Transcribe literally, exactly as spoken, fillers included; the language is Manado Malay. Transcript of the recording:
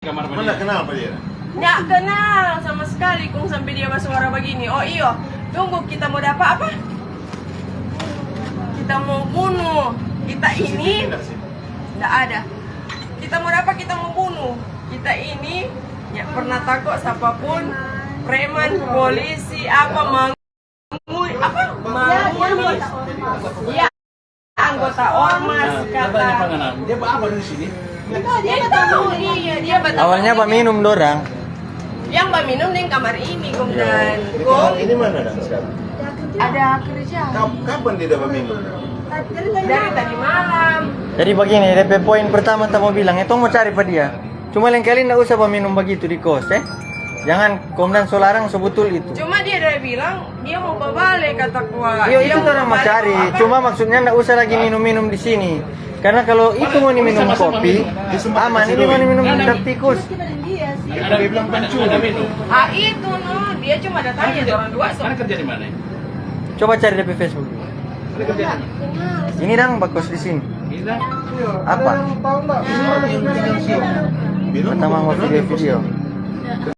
Mana kenal pa dia? Nggak kenal sama sekali, kong sampai dia bersuara begini. Oh iyo, tunggu, kita mau dapat apa? Kita mau bunuh. Kita ini nggak ada. Kita mau dapat, kita mau bunuh. Kita ini nggak pernah takut siapapun, preman, polisi, apa, mangui, apa, mangui. Ya, anggota ormas, kata. Dia apa di sini? Dia tahu, iya, dia bertamu. Awalnya baminum dorang. Yang baminum di kamar ini, kong, dan kong. Ini mana, dang, sekarang? Ada kerja. Kapan dia dapat minum? Dari tadi malam. Jadi begini, D P poin pertama ta mau bilang, itu mau cari pa dia. Cuma lain kali ndak usah baminum begitu di kos, eh. Jangan kong dan so larang, so butul itu. Cuma dia dari bilang dia mau babale, kata kuat. Iyo, itu orang mau cari. Cuma maksudnya ndak usah lagi minum-minum di sini. Karena kalau itu ngoni minum kopi, aman, ini ngoni minum tikus. Ada bilang pancuri. Ah, itu no, dia cuma datang ya orang dua. Mana kerja di mana? Coba cari D P Facebook. Mana kerja di mana? Ini dang bakos di sini. Ini dang. Apa? Pertama mau video-video.